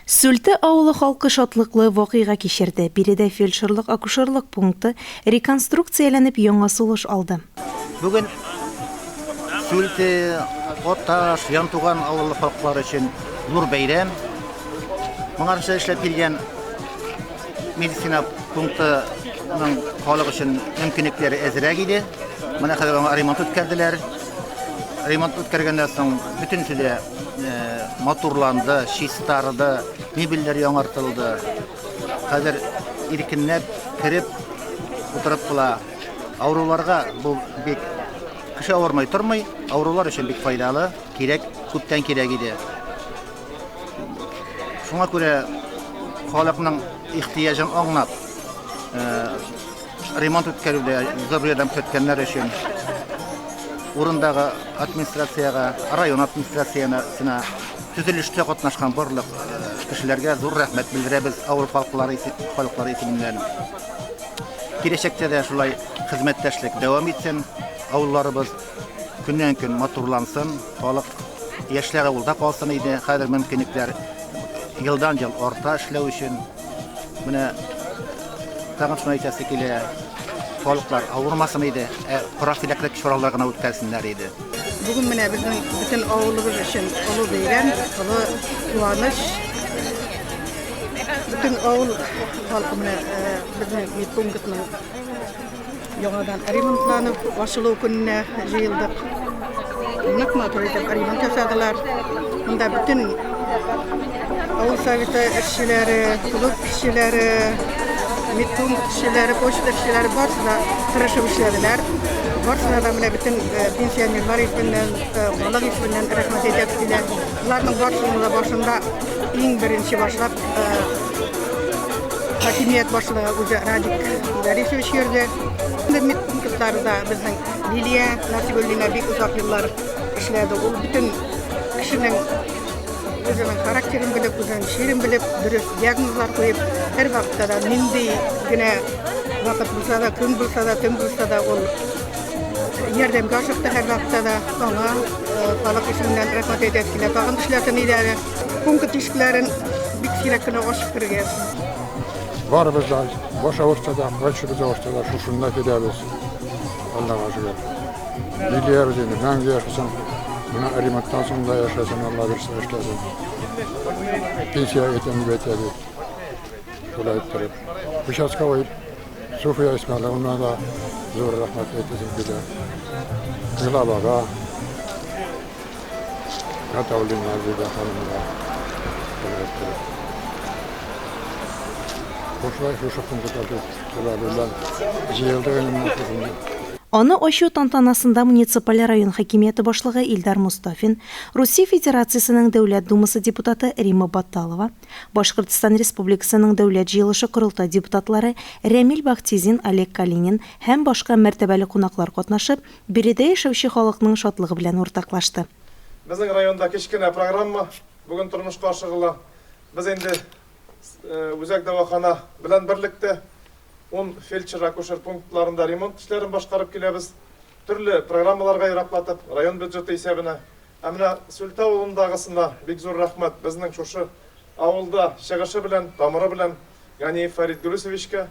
Сүлте авылы халкы шатлыклы вакыйга кичерде, биредә фельдшерлык-акушерлык пункты реконструкцияләнеп яңа сулыш алды. Бүген Сүлте, Аташ, Янтуган авылы халыклары өчен зур бәйрәм. Моңарчы эшләп килгән медицина пунктының халык өчен мөмкинлекләре әзрәк иде. Менә хәзер аңа ремонт үткәрделәр. Ремонт үткәргәннән соң бөтенесе дә матурланды, чистарды, мебельләр яңартылды. Хәзер иркенләп кереп утырып була. Авыруларга бу бик кеше авырмый тормый, авырулар өчен бик файдалы, кирәк, күптән кирәк иде. Шуңа күрә халыкның ихтыяҗын аңлап, ремонт үткәрүдә зур ярдәм күрсәткәннәр өчен урындагы администрациягә, район администрациясенә, төзелештә катнашкан барлык кешеләргә зур рәхмәт белдерәбез авыл халыклары халыклары исеменнән. Киләчәктә дә шулай хезмәттәшлек дәвам итсен, авылларыбыз көннән-көн матурлансын, халык, яшьләр авылда калсын иде. Хәзер мөмкинлекләр елдан-ел арта эшләү өчен. Менә тагын шуны әйтәсе килә, халыклар авырмасын иде, ә профилактик чаралар гына үткәрсеннәр иде. Бүген менә безнең бөтен авылыбыз өчен олы бәйрәм, олы куаныч. Бөтен авыл халкы менә безнең медпунктның яңадан ремонтланып ачылу көненә җыелдык. Нык матур итеп ремонт ясадылар. Монда бөтен авыл советы эшчеләре, клуб эшчеләре, медпункт эшчеләре, почта эшчеләре барысы да тырышып эшләделәр. Барысына да менә бөтен пенсионерлар исеменнән, халык исеменнән рәхмәт әйтәсе килә. Боларның барысының да башында иң беренче башлап хакимият башлыгы үзе Радик Борисович йөрде. Инде медпунктларда безнең Лилия Насибуллина бик озак еллар эшләде. Ул бөтен кешенең үзенең характерын белеп, үзенең чирен белеп, дөрес диагнозлар куеп, һәрвакытта да нинди генә вакыт булса да, көн булса да, төн булса да, ул ярдәмгә ашыкты һәрвакытта да. Аңа халык исеменнән рәхмәт әйтәсе килә. Тагын эшләсен иде әле. Пункт ишекләрен бик сирәк кенә ачып керергә. Барыбыз да баш авыртса да, кайсыбыз авыртса да, шушында киләбез. Аллага шөкер. Билиябез инде, мәңге яшәсен. Менә ремонттан соң да яшәсен, Алла бирсә эшләсен. Пенсия әйтәм дип әйтә бит. Шулай иттереп. Участковый Суфия Исмәловна да зур рәхмәт әйтәсем килә. Главага, Гатауллина Зида ханымга. Шулай иттереп. Шушылай шушы пунктта сәбәбе белән җыелдык инде менә шушында. Аны ачу тантанасында муниципаль район хакимияте башлыгы Илдар Мостафин, Русия Федерациясенең Дәүләт Думасы депутаты Римма Батталова, Башкортстан Республикасының Дәүләт җыелышы-Корылтай депутатлары Рәмил Бахтизин, Олег Калинин һәм башка мәртәбәле кунаклар катнашып, биредә яшәүче халыкның шатлыгы белән уртаклашты. Безнең районда кечкенә программа бүген тормышка ашырыла. Без инде үзәк дәвахана белән берлектә ун фельдшер-акушер пунктларында ремонт эшләрен башкарып киләбез. Төрле программаларга яраклатып, район бюджеты исәбенә. Ә менә Сүлтә авылындагысына бик зур рәхмәт, безнең шушы авылда чыгышы белән, тамыры белән Ганиев Фәрит Гөлүсовичка.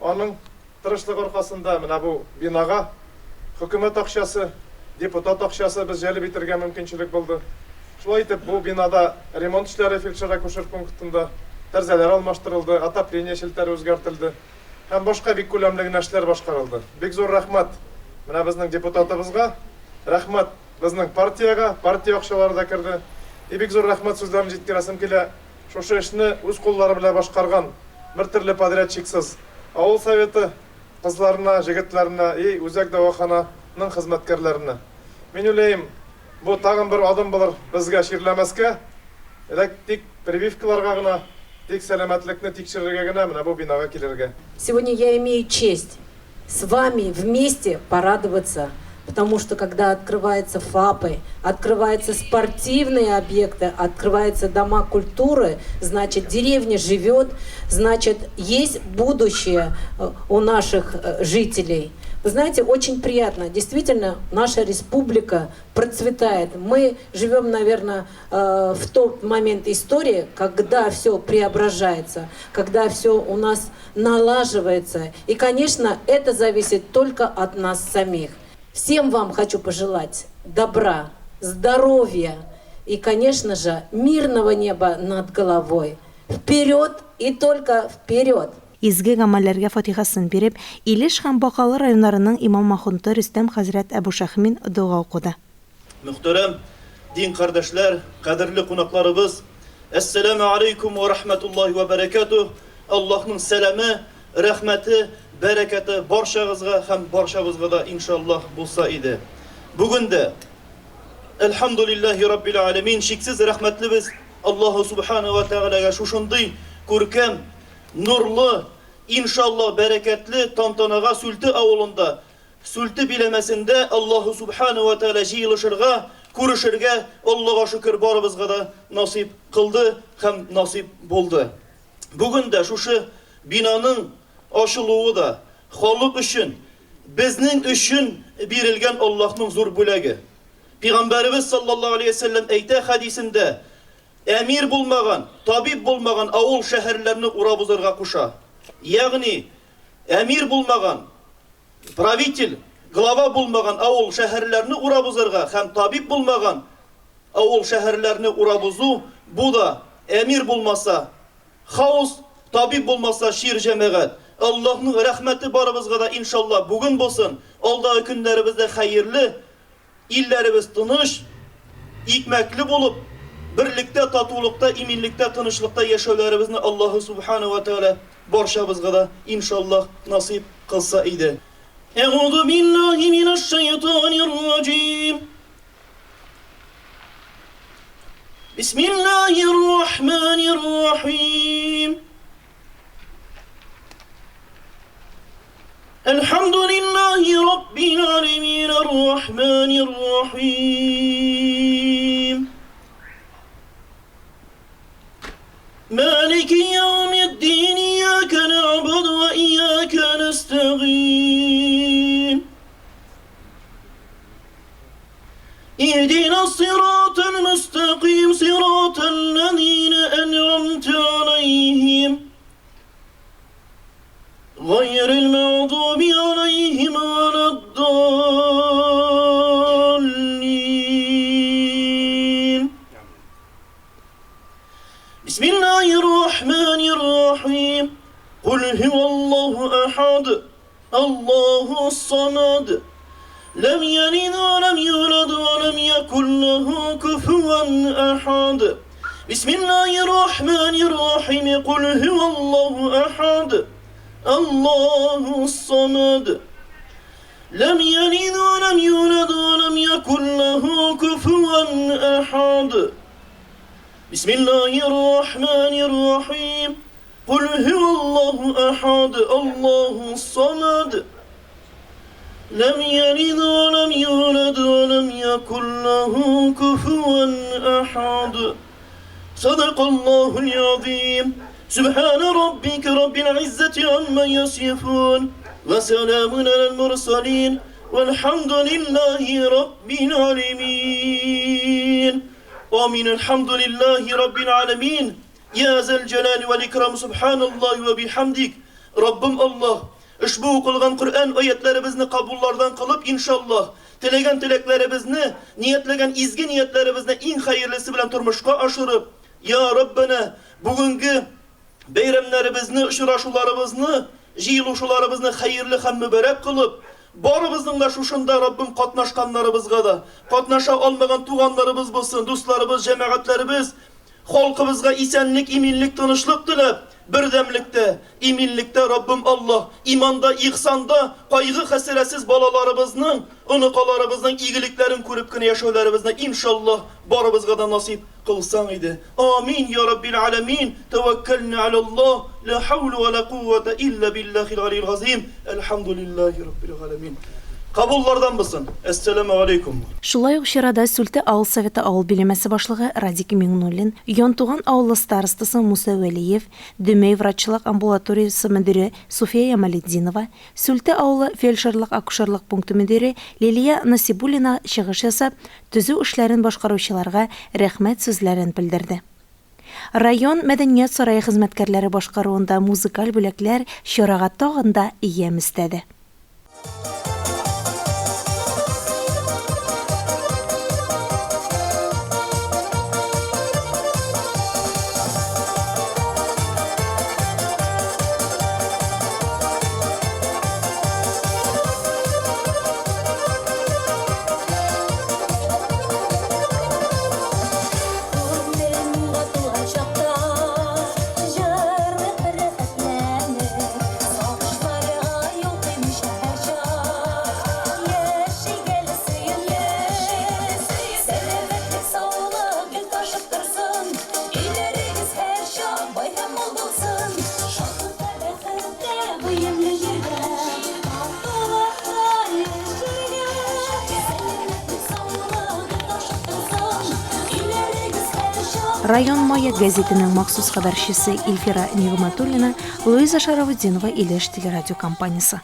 Аның тырышлыгы аркасында менә бу бинага хөкүмәт акчасы, депутат акчасы без җәлеп итергә мөмкинчелек булды. Шулай итеп, бу бинада ремонт эшләре фельдшер-акушер пунктында, тәрәзәләр алмаштырылды, отопление челтәре үзгәртелде һәм башка бик күләмле генә эшләр башкарылды. Бик зур рәхмәт менә безнең депутатыбызга, рәхмәт Безнең партиягә, партия акчалары да керде. И бик зур рәхмәт сүзләрен җиткерәсем килә, шушы эшне үз куллары белән башкарган, бер төрле подрядчиксыз, авыл советы кызларына, җегетләренә и үзәк дәвахана ның хезмәткәрләренә. Мин уйлыйм, бу тагын бер адым булыр безгә чирләмәскә, эләк тик прививкаларга гына, тик сәламәтлекне тикшерергә генә менә бу бинага килергә. Сегодня я имею честь с вами вместе порадоваться, потому что когда открываются ФАПы, открываются спортивные объекты, открываются дома культуры, значит, деревня живет, значит, есть будущее э, у наших э, жителей. Вы знаете, очень приятно. Действительно, наша республика процветает. Мы живем, наверное, в тот момент истории, когда все преображается, когда все у нас налаживается. И, конечно, это зависит только от нас самих. Всем вам хочу пожелать добра, здоровья и, конечно же, мирного неба над головой. Вперед и только вперед! Изге гамәлләргә фатихасын биреп, Илеш һәм Бакалы районнарының имам-ахунты Рөстәм хәзрәт Әбүшәхмин дога укыды. Мөхтәрәм дин кардәшләр, кадерле кунакларыбыз, Әссәләмү алейкум вә рахмәтуллаһи вә бәрәкәтүһ! Аллаһның сәламе, рәхмәте, бәрәкәте барчагызга һәм барчабызга да, иншаллаһ, булса иде. Бүген дә, Әлхәмдүлилләһи раббил галәмин, чиксез рәхмәтлебез Аллаһу субхана вә тәгаләгә шушындый күркәм, нурлы, иншаллаһ, бәрәкәтле тантанага Сүлте авылында, Сүлте биләмәсендә Аллаһу субхана вә тәгалә җыелышырга, күрешергә, Аллага шөкер, барыбызга да насыйп кылды һәм насыйп булды. Бүген дә шушы бинаның ачылуы да халык өчен, безнең өчен бирелгән Аллаһның зур бүләге. Пигамбәребез саллаллаһу алейһи ва сәлләм әйтә хәдисендә, Әмир булмаган, табиб булмаган авыл-шәһәрләрне урап узарга куша. Ягъни, әмир булмаган, правитель, глава булмаган авыл-шәһәрләрне урап узарга һәм табиб булмаган авыл-шәһәрләрне урап узу, бу да, әмир булмаса, хаос, табиб булмаса, чир, җәмәгать. Аллаһның рәхмәте барыбызга да, иншаллаһ, бүген булсын, алдагы көннәребездә хәерле, Илләребез тыныч, икмәкле булып, берлектә, татулыкта, иминлектә, тынычлыкта яшәүләребезне Аллаһы Субхана вә Тәгалә барчабызга да, иншаллаһ, насыйп кылса иде. Әгъузу биллаһи минәш шәйтанир раҗим. Бисмиллаһир рахманир рахим. الحمد لله رب العالمين الرحمن الرحيم مالك يوم الدين إياك نعبد وإياك نستعين اهدنا الصراط المستقيم صراط الذين أنعمت عليهم غير المغضوب عليهم ولا الضالين بسم الله الرحمن الرحيم قل هو الله أحد الله الصمد لم يلد ولم يولد ولم يكن له كفوا أحد بسم الله الرحمن الرحيم قل هو الله أحد الله الصمد لم يلد ولم يولد ولم يكن له كفوا أحد بسم الله الرحمن الرحيم قل هو الله أحد الله الصمد لم يلد ولم يولد ولم يكن له كفوا أحد صدق الله العظيم سبحان ربك رب العزة عما يصفون وسلام على المرسلين والحمد لله رب العالمين ومن الحمد لله رب العالمين يا ذا الجلال والإكرام سبحان الله وبحمدك Раббым Аллаһ, ошбу укылган Коръән аятләребезне кабуллардан кылып, иншаллаһ, теләгән теләкләребезне, ниятләгән изге ниятләребезне иң хәерлесе белән тормышка ашырып, я Раббана, бүгенге бәйрәмнәребезне, очрашуларыбызны, җыелышуларыбызны хәерле һәм мөбарәк кылып, барыбызның да шушында, Раббым, катнашканнарыбызга да, катнаша алмаган туганнарыбыз булсын, дусларыбыз, җәмәгатьләребез, Халкыбызга исәнлек, иминлек, тынычлык теләп, бердәмлектә, иминлектә, Раббым Аллаһ, иманда, ихсанда, кайгы-хәсрәтсез балаларыбызның, оныкаларыбызның игелекләрен күреп кенә яшәүләребезне, иншаллаһ, барыбызга да насыйп кылсаң иде. Амин, я Раббил Аләмин, тәвәккәлнә аләллаһ, лә хәүлә вә лә куввәтә илля биллаһил галиил газыйм, әлхәмдүлиллаһи Раббил галәмин. Кабуллардан булсын. Әссәламү галәйкүм. Шулай ук чарада Сүлте авыл советы авыл биләмәсе башлыгы Радик Миңнуллин, Янтуган авылы старостасы Муса Вәлиев, Дөмәй враччылык амбулаториясе мөдире Суфия Ямалетдинова, Сүлте авылы фельдшерлык-акушерлык пункты мөдире Лилия Насибуллина чыгыш ясап, төзү эшләрен башкаручыларга рәхмәт сүзләрен белдерде. Район Мәдәният сарае хезмәткәрләре башкаруында музыкаль бүләкләр чарага тагын да ямь өстәде. Район Маяк гәзитенең махсус хәбәрчесе Илфира Нигъмәтуллина, Луиза Шарафутдинова, Илеш телерадиокомпаниясе.